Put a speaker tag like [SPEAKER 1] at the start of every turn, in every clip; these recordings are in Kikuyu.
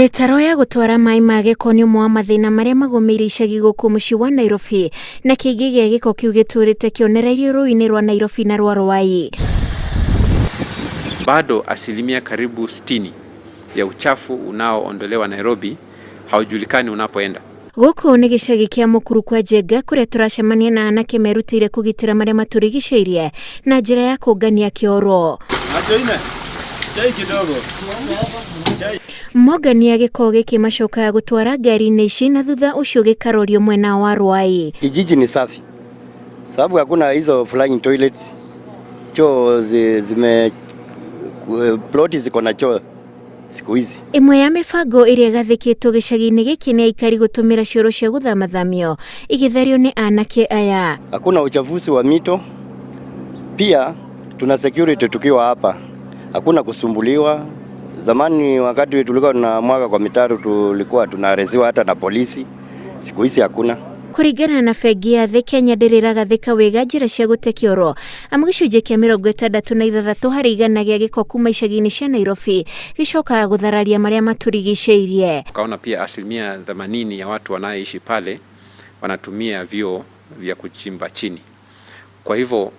[SPEAKER 1] Mĩtaro ya gũtwara maĩ ma gĩko nĩ ũmwe wa mathĩna marĩa magũmĩire icagi gũkũ mũciĩ wa Nairobi, na kĩingĩ gĩa gĩko kĩu gĩtũrĩte kĩonereirio rũĩ-inĩ rwa Nairobi na rwa Ruai.
[SPEAKER 2] Bado asilimia karibu 60 ya uchafu unaoondolewa Nairobi haujulikani unapoenda.
[SPEAKER 1] Gũkũ nĩ gĩcagi kĩa Mũkuru kwa Njenga kũrĩa tũracemania na anake merutĩire kũgitĩra marĩa matũrigicĩirie na njĩra ya kũngania kĩoro. Mongania gĩko gĩkĩ macokaga gũtwara ngari-inĩ ici na thutha ũcio gĩkarorio mwena wa Ruai.
[SPEAKER 3] Kijiji ni safi sababu hakuna hizo flying toilets, choo zime ploti ziko na choo siku hizi.
[SPEAKER 1] Ĩmwe ya mĩbango ĩrĩa ĩgathĩkĩtwo gĩcagi-inĩ gĩkĩ nĩ aikari gũtũmĩra cioro cia gũthamathamio igĩtherio nĩ anake aya.
[SPEAKER 3] Hakuna uchafuzi wa mito, pia tuna security tukiwa hapa, hakuna kusumbuliwa. Zamani wakati tulikuwa tunamwaga kwa mitaro tulikuwa tunaarestiwa hata na polisi, siku hizi hakuna.
[SPEAKER 1] Kũringana na bengi ya Thĩ, Kenya ndĩrĩ ĩragathĩka wega njĩra cia gũte kĩoro amu gĩcunjĩ kĩa 66% gĩa gĩko kuma icagi-inĩ cia Nairobi gĩcokaga gũthararia marĩa matũrigicĩirie.
[SPEAKER 2] Tukaona pia 80% ya watu wanaoishi pale wanatumia vyoo vya kuchimba chini. Kwa hivyo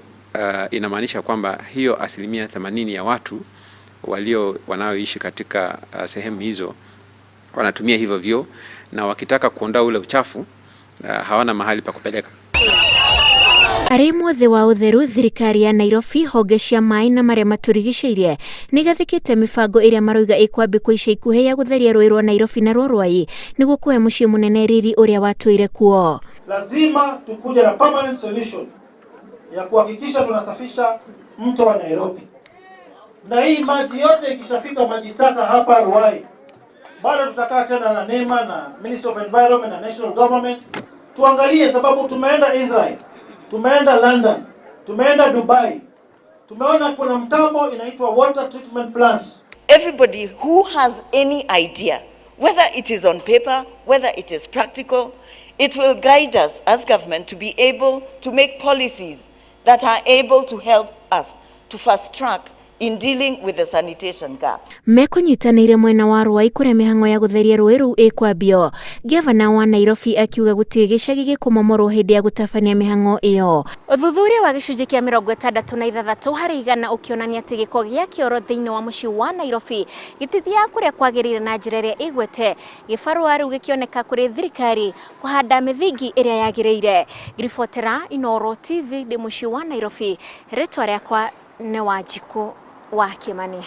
[SPEAKER 2] inamaanisha kwamba hiyo 80% ya watu walio wanaoishi katika sehemu hizo wanatumia hivyo vyoo, na wakitaka kuondoa ule uchafu hawana mahali pa kupeleka.
[SPEAKER 1] Arĩ mwothe wa ũtheru, thirikari ya Nairobi, honge cia maĩ na marĩa matũrigicĩirie nĩ igathĩkĩte mĩbango ĩrĩa maroiga ĩkwambĩkwo ica ikuhĩ ya gũtheria rũĩ rwa Nairobi na rwa Ruai nĩguo kũhe mũciĩ mũnene riri ũrĩa watũire kuo.
[SPEAKER 4] Lazima tukuje na permanent solution ya kuhakikisha tunasafisha mto wa Nairobi, na hii maji yote ikishafika maji taka hapa Ruai, bado tutakaa tena na NEMA na Ministry of Environment na National Government tuangalie, sababu tumeenda Israel, tumeenda London, tumeenda Dubai, tumeona kuna mtambo inaitwa water treatment plants.
[SPEAKER 5] Everybody who has any idea, whether it is on paper, whether it is practical, it will guide us as government to be able to make policies that are able to help us to fast track in dealing with the sanitation gap.
[SPEAKER 1] Mekũnyitanĩire mwena wa Ruai kũrĩa mĩhang'o ya gũtheria rũĩ rũu ĩkwambio. Ngavana wa Nairobi akiuga gũtirĩ gĩcagi gĩkũmomorwo hĩndĩ ya gũtabania mĩhang'o ĩyo. Ũthuthuria wa gĩcunjĩ kĩa 66% ũkĩonania atĩ gĩko gĩa kĩoro thĩinĩ wa mũciĩ wa Nairobi gĩtithiaga kũrĩa kwagĩrĩire na njĩra ĩrĩa ĩgwete. Gĩbarũa rĩu gĩkĩoneka kũrĩ thirikari kũhanda mĩthingi ĩrĩa yagĩrĩire. Ngiribotera Inooro TV ndĩ mũciĩ wa Nairobi, rĩtwa rĩakwa nĩ Wanjikũ wa Kimani.